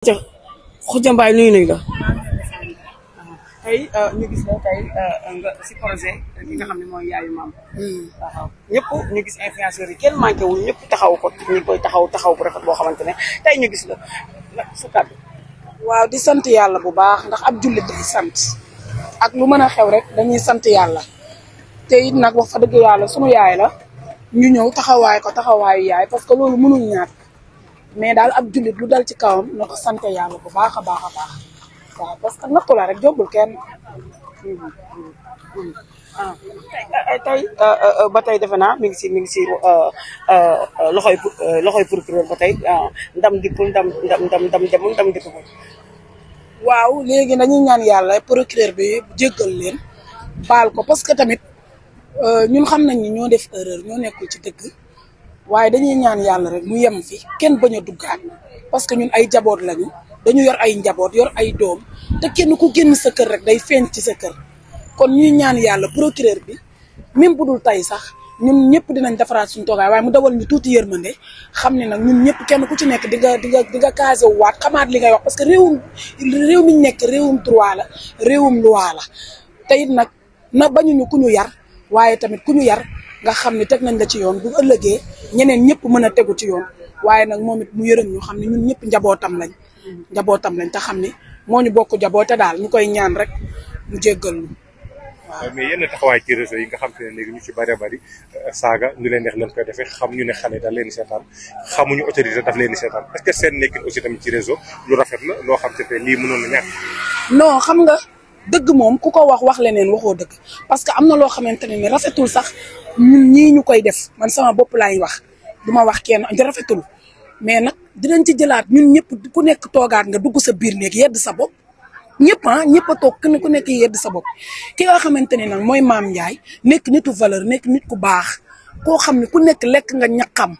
Khoudia Mbaye nuyu nañ la. tey ñu gis la tey nga si projet bi nga xam ne mooy yaayu maam. waaw ñëpp ñu gis influenceurs yi kenn manqué wul ñëpp taxaw ko ñu koy taxaw bu rafet boo xamante ne tey ñu gis la su kàddu. waaw di sant yàlla bu baax ndax ab jullit day sant ak lu mën a xew rek dañuy sant yàlla te it nag wax fa dëgg yàlla sunu yaay la ñu ñëw taxawaay ko taxawaayu yaay parce que loolu mënul ñàkk mais daal ab jullit lu dal ci kawam na ko sant yàlla bu baax a baax a baax waaw parce que nattu la rek jombul kenn. tey ba tey defe naa mi ngi si loxoy procureur ba tey ndam dikkul ndam demul ndam dikkul. waaw léegi dañuy ñaan yàlla procureur bi jéggal leen baal ko parce que tamit ñun xam nañ ni ñoo def erreur ñoo nekkul ci dëgg waaye dañuy ñaan yàlla rek mu yem fi kenn bañ a duggaat parce que ñun ay jaboot lañu dañu yor ay njaboot yor ay doom te kenn ku génn sa kër rek day feeñ ci sa kër kon ñuy ñaan yàlla procureur bi même bu dul tey sax ñun ñëpp dinañ defaraat suñu toogaay waaye mu dawal ñu tuuti yërmande xam ne nag ñun ñëpp kenn ku ci nekk di nga casé waat xamaat li ngay wax parce que réew mi ñu nekk réewum droit la réewum loi la te it nag na bañuñu ku ñu yar waaye tamit ku ñu yar nga xam ne teg nañ la ci yoon bu ëllëgee ñeneen ñëpp mën a tegu ci yoon waaye nag moom it mu yërëm ñu xam ne ñun ñëpp njabootam lañ te xam ne moo ñu bokk jaboote daal ñu koy ñaan rek mu jéggal ñu. waaw mais yenn taxawaay ci réseau yi nga xam te ne léegi ñu ci bari saaga ñu leen neex leen koy defee xam ñu ne xale daf leen di seetaan xamuñu autorité daf leen di seetaan est-ce que seen nekkin aussi tamit ci réseau lu rafet la loo xam te ne lii mënoon na ñàkk. non xam nga dëgg moom ku ko wax leneen waxoo dëgg parce que am na loo xamante ne rafetul sax ñun ñii ñu koy def man sama bopp laay wax du ma wax kenn rafetul mais nag dinañ ci jëlaat ñun ñëpp ku nekk toogaat nga dugg sa biir néeg yedd sa bopp. ñëpp a toog ku nekk yedd sa bopp ki nga xamante ne nag mooy Mame Ndiaye nekk nitu valeur nekk nit ku baax koo xam ne ku nekk lekk nga ñaqam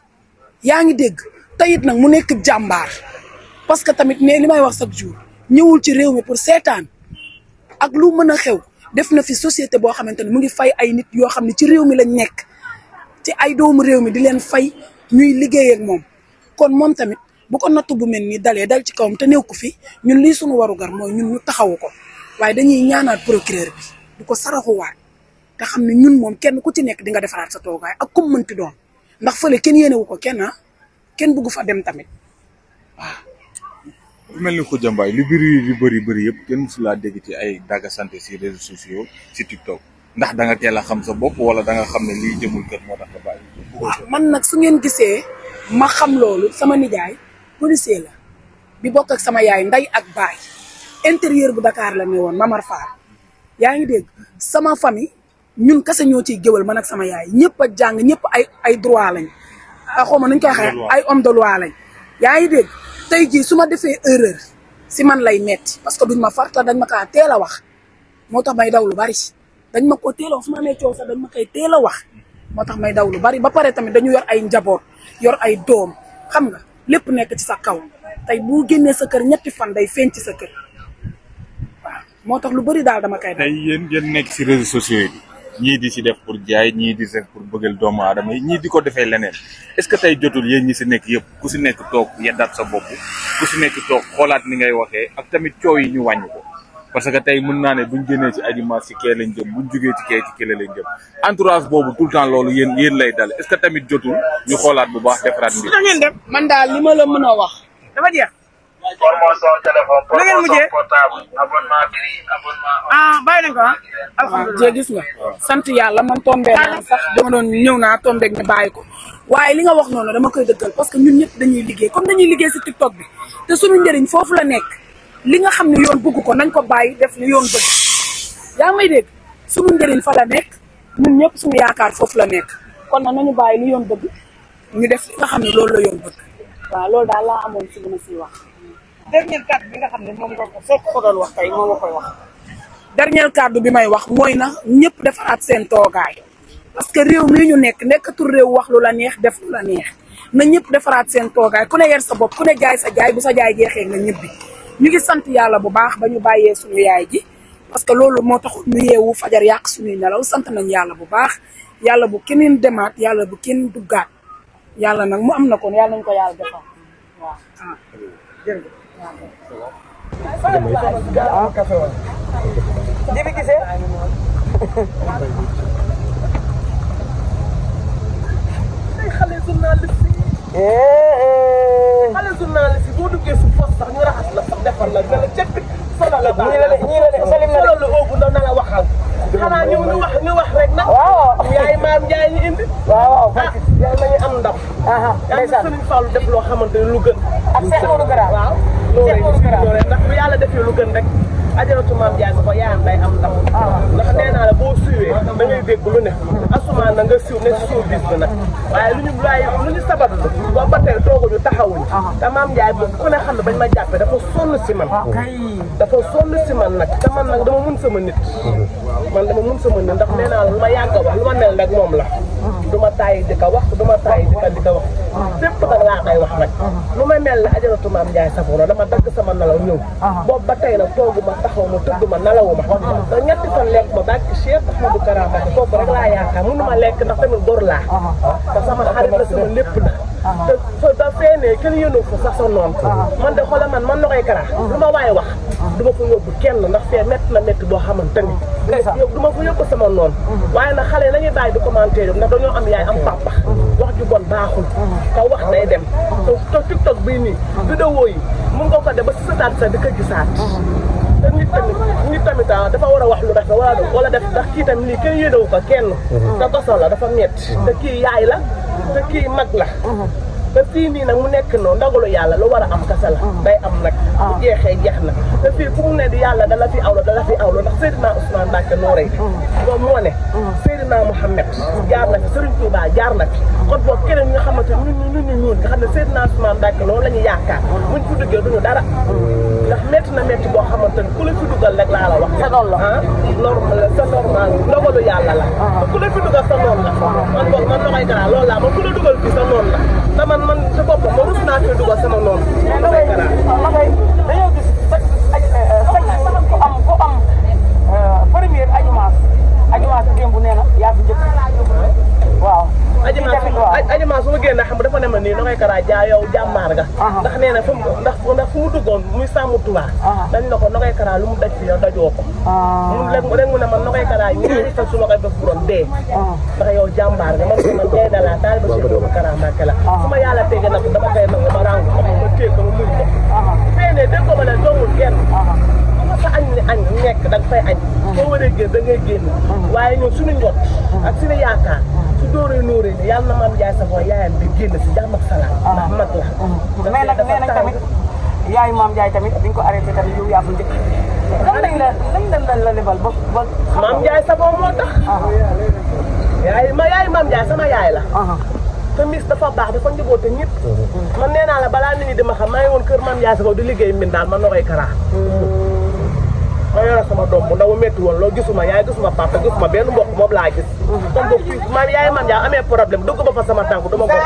yaa ngi dégg teyit nag mu nekk jàmbaar parce que tamit ne li may wax chaque jour ñëwul ci réew mi pour seetaan ak lu mën a xew def na fi société boo xamante ne mu ngi fay ay nit yoo xam ne ci réew mi lañ nekk ci ay doomu réew mi di leen fay ñuy liggéey ak moom kon moom tamit bu ko natt bu mel ni dalee dal ci kawam te néew ko fi ñun lii suñu warugar mooy ñun ñu taxawu ko waaye dañuy ñaanaat procureur bi du ko saraxuwaat te xam ne ñun moom kenn ku ci nekk di nga defaraat sa toogaay ak comme mënti doon ndax fële kenn yéenewu ko kenn bëggu fa dem tamit waaw. mel ni Khoudia Mbaye lu bëri yëpp kenn musu laa dégg ci ay dagga santé si réseaux sociaux si TikTok ndax da nga teel a xam sa bopp wala da nga xam ne lii jëmul kër moo tax nga bàyyi. waaw man nag su ngeen gisee ma xam loolu sama nijaay policier la bi bokk ak sama yaay nday ak baay intérieur bu Dakar la ne woon Mamar Fall yaa ngi dégg sama famille ñun kese ñoo ciy géwal man ak sama yaay ñëpp a jàng ñëpp ay droit lañ xaw ma nuñ koy waxee ay homme de loi lañ yaa ngi dégg tey jii su ma defee erreur si man lay metti parce que duñ ma farta dañ ma kaa teel a wax moo tax may daw lu bari dañ ma ko teel a wax su ma amee coow sax dañ ma koy teel a wax moo tax may daw lu bari ba pare tamit dañu yor ay njaboot yor ay doom xam nga lépp nekk ci sa kaw tey bu génnee sa kër ñetti fan day feeñ ci sa kër waaw moo tax lu bari daal dama koy daw. tey yéen nekk si réseaux sociaux yi ñii di si def pour jaay ñii di def pour bëggal doomu aadama yi ñii di ko defee leneen est-ce que tey jotul yéen ñi si nekk yëpp ku si nekk toog yeddaat sa bopp ku si nekk toog xoolaat ni ngay waxee ak tamit coow yi ñu wàññi ko parce que tey mën naa ne buñ génnee ci Adima si kee lañ jëm buñ jógee ci kee ci kële lañ jëm entourage boobu tout le temps loolu yéen lay dal est-ce que tamit jotul ñu xoolaat bu baax defaraat mbir. man daal li ma la mën a wax dafa jeex. promotion téléphone promotion portable abonnement gris abonnement. bàyyi nañ ko jee gis nga sant yàlla man tombé naa sax dama doon ñëw naa tombé ñu bàyyi ko waaye li nga wax noonu dama koy dëggal parce que ñun ñëpp dañuy liggéey comme dañuy liggéey si TikTok bi te suñu njëriñ foofu la nekk li nga xam ne yoon bëgg ko nañ ko bàyyi def li yoon bëgg yaa may dégg suñu njëriñ fa la nekk ñun ñëpp suñu yaakaar foofu la nekk kon nag nañu bàyyi li yoon bëgg ñu def li nga xam ne loolu la yoon bëgg waaw loolu daal laa amoon si li ma siy wax. dernier kàddu bi nga xam ne moom nga ko doon wax tey moom nga koy wax. dernier kàddu bi may wax mooy na ñëpp defaraat seen toogaay parce que réew mii ñu nekkatul réew wax lu la neex def lu la neex na ñëpp defaraat seen toogaay ku ne yer sa bopp ku ne jaay sa jaay bu sa jaay jeexee nga ñibbi ñu ngi sant yàlla bu baax ba ñu bàyyee suñu yaay ji parce que loolu moo tax ñu yeewu fajar yàq suñuy nelaw sant nañ yàlla bu baax yàlla bu keneen demaat yàlla bu kenn duggaat yàlla nag mu am na kon yàlla nañ ko yàlla defal waaw. jërëjëf. Jibi gisee. xale journaliste yi. xale journaliste yi boo duggee su fos sax ñu raxas la sax defar la ne la cëkk solo la baax ñii la de Salim solo la oobu na la waxal. xanaa ñu wax rek nag. waaw yaay maam Ndiaye ñu indi. waaw ah yàlla nañu am ndam. ndeysaan Serigne Fallou def loo xamante ne lu gën. ak Cheikh Modou Kara. waaw loolu ndax bu yàlla defee lu gën rek. ajaratu maam Ndiaye sa ko yaayam day am ndam. ndax nee naa la boo siwee da ngay dégg lu ne. asumaan na nga siw ne si suuf bis bi nag. waaye lu ñu sabab ba ba tey tooguñu taxawuñu. te maam Ndiaye boobu ku ne xam ne bañ ma jàppee dafa sonn si man. dafa sonn si man nag te man nag dama mun sama nit. man dama mun sama nit ndax nee naa la lu ma yàgg a wax lu ma mel rek moom la. du ma tàyyi di ko wax du ma tàyyi di ko wax. fépp nag laa koy wax nag. lu ma mel ne ajaratu maam Ndiaye Savon dama dagg sama nalaw ñëw. boobu ba tey nag toogu ma taxaw ma tëdd ma nalawu ma. te ñetti fan lekk ma bàkk Cheikh Ahmadou Kara Mbacké kooku rek laa yaakaar mënu ma lekk ndax tamit gor laa. te sama xarit la sama lépp la. te da feenee kenn yéenoo fa sax sa noonu. man de xoolal man Nogaye Kara lu ma waaye wax. du ma fa yóbbu kenn ndax fee métti na métti boo xamante ni. du ma fa yóbbu sama noonu. waaye nag xale yi nañuy bàyyi di commenter ndax dañoo am yaay am papa. wax ju bon baaxul. ka wax day dem. te TikTok bii nii. vidéo yi mun nga ko def ba si sataat sa di ko gisaat. te nit tamit dafa war a wax lu rafet wala def ndax kii tamit lii kenn yéenewu ko kenn. te gosal la dafa métti. te kii yaay la te kii mag la. te fii nii nag mu nekk noonu ndogalu yàlla lu war a am kese la. day am nag. bu jeexee jeex na. te fii fu mu ne di yàlla dala fi awlo ndax Seydina Ousmane Mbacké Noreyni. moom moo ne. Seydina Mouhamed. jaar na fi Serigne Touba jaar na fi. kon boobu keneen ñi nga xamante ñun nga xam ne Seydina Ousmane Mbacké loolu la ñu yaakaar. buñ fi duggee duñu dara. ndax métti na métti boo xamante ni ku la fi dugal rek laa la wax. sa noonu la sa normal ndogalu yàlla la. ku la fi dugal sa noonu la. man boog man Nogaye Kara loolu laa man ku la dugal fii sa noonu la. te man sa bopp ma rus naa fi dugal sama noonu. Nogaye Kara dañoo gis ku am première ajumaas démb nee na yaa fi njëkk waaw. ajumaas su ma génnee xam dafa ne ma nii Nogaye Kara yow jàmbaar nga. ndax nee na fu mu duggoon muy sàmm Touba. dañ na ko Nogaye Kara lu mu daj fi yow dajoo ko. rek mu ne man Nogaye Kara ñaari fan su ma koy def bu doon dee. ndax yow jàmbaar nga man tey da laa taal ba Cheikh Ahmadou Kara Mbacké la. su ma yàlla tege nag dama koy nangu ma ràngu ko ma téye ko ma muñ ko. fee ne dégg ko ma ne dongul kenn. sa añ ni añ nekk da nga fay añ. boo waree génn da ngay génn. waaye ñun suñu njot ak suñu yaakaar su dóoree nóoree ni yàlla na maam Ndiaye Savon yaayam bi génn si jàmm ak salaam. ndax mag la. mais nag nee nañ tamit yaayu maam Ndiaye tamit biñ ko arrêté tamit yow yaa fa njëkk. lan la lebal ba. maam Ndiaye Savon moo tax. yaayu maam Ndiaye sama yaay la. te mis dafa baax dafa njaboote ñëpp. man nee naa la balaa nit ñi di ma xam maa ngi woon kër maam Ndiaye Savon di liggéey mbindaan ma Nogaye Kara. ma yore sama doom bu ndaw métti woon loolu gisuma yaay gisuma papa gisuma benn mbokk moom laa gis. kon boog fii yaay man yaa amee problème dugg ba fa sama tànk dama ko.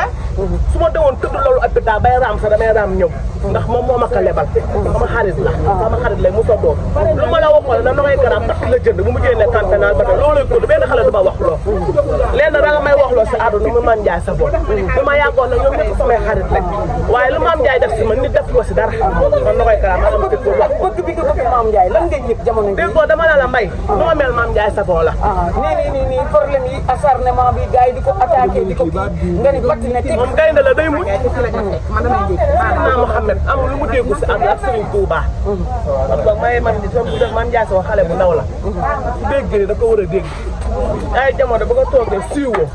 su ma demoon tëdd loolu hôpital bay raam sax damay raam ñëw. ndax moom moo ma ko lebal. sama xarit la sama xarit lay mos a doon. lu ma la waxoon na Nogaye Kara tax la jënd bu mu génnee campagnat ba tey looloo ko benn xale du ma wax loo. léegi nag da nga may wax loo si àdduna mu Mame Ndiaye Savon. bi ma yàggoon nag ñoom ñëpp samay xarit lañ. waaye lu Mame Ndiaye def si man nit def ko si dara. man Nogaye Kara maa am tëdd wax. bëgg bi nga bëgg Mame Ndiaye lan ngay yëg jamono bi. dégg nga dama ne la mbay. nu ma mel Mame Ndiaye Savon la. nii problème yi acharnement bi gars yi di ko attaqué di ko kii nga ni batti ne teg. moom gaynde la day muñ. Seydina Mouhamed amul lu mu déggu si àdduna ak Serigne Touba. parce que Mame Ndiaye Savon xale bu ndaw la. su déggee da ko war a dégg. ay jamono ba nga toogee siiwoo.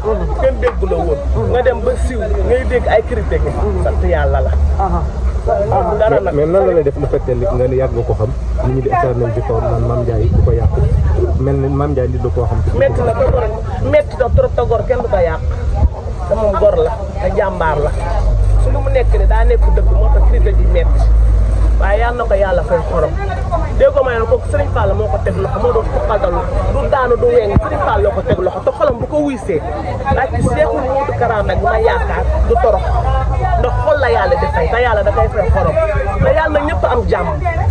kenn déggu la woon. nga dem ba siiw ngay dégg ay critiques. sant yàlla la. dara nag mais nan la lay def lu fekkee li nga ne yàgg nga ko xam nit ñi di asar nañ ci kaw naan Mame Ndiaye du ko yàq mel ni Mame Ndiaye nit du koo xam. métti na trop te gor kenn du ko yàq te moom gor la te jàmbaar la su lu mu nekk ni daa nekk dëgg moo tax critique yi métti waaye yal na ko yàlla fay xorom dégg ko may ne kooku Serigne Fall moo ko teg loxo moo doon fuqal du daanu du weng Serigne Fall loo ko teg loxo te xolam bu ko wuysee laaj ci Cheikh Ahmadou Kara nag ma yaakaar du torox ndax xol la yàlla di fay te yàlla da koy fay xorom te yàlla na ñëpp am jàmm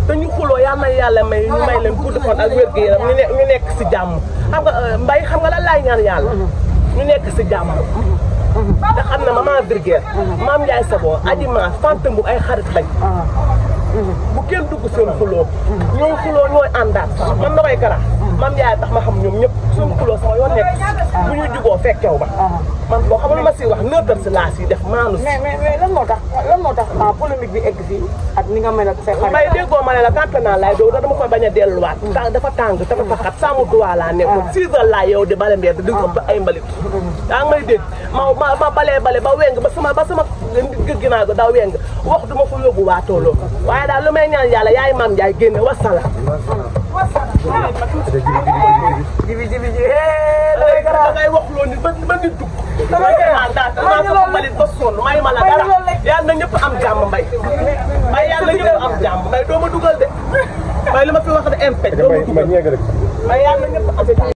te ñu xuloo yàlla na yàlla may ñu may leen gudd fan ak wér gu yaram ñu nekk si jàmm xam nga mbay xam nga lan laay ñaan yàlla ñu nekk si jàmm te xam ne maman Birguère Mame Ndiaye Savon Adji Mass Fanta Mboup ay xarit lañ bu kenn dugg seen xuloo ñooy xuloo ñooy àndaat man na koy kara mam yaay tax ma xam ñoom ñëpp suñu xuloo sama yoon nekk bu ñu jugoo fekkew ba man boo xam lu ma si wax neutre si laa si def maanu si mais lan moo tax polémique bi egg fii ak ni nga mel ak say xarit mbay déggoo ma ne la campagnat laay doo dama koy bañ a delluwaat dafa tàng te dafa xat sàmm duwaa laa nekkoon 6 heures laa yow di bale mbedd di ëpp ay mbalit yaa ngi may dégg ma bale ba weng ba sama ginnaaw ga daa weng wax du ma fa yóbbu waa tooloo waaye daal lu may ñaan yàlla yaay maam Ndiaye génne wasala jibi da ngay wax loolu nit ba nit dugg dama ko mbalit ba sonn may ma la dara yàlla na ñëpp am jàmm mbay yàlla na ñëpp am jàmm mbay doo ma dugal de mbay li ma fi wax de impec doo ma dugal mbay yàlla na ñëpp am jàmm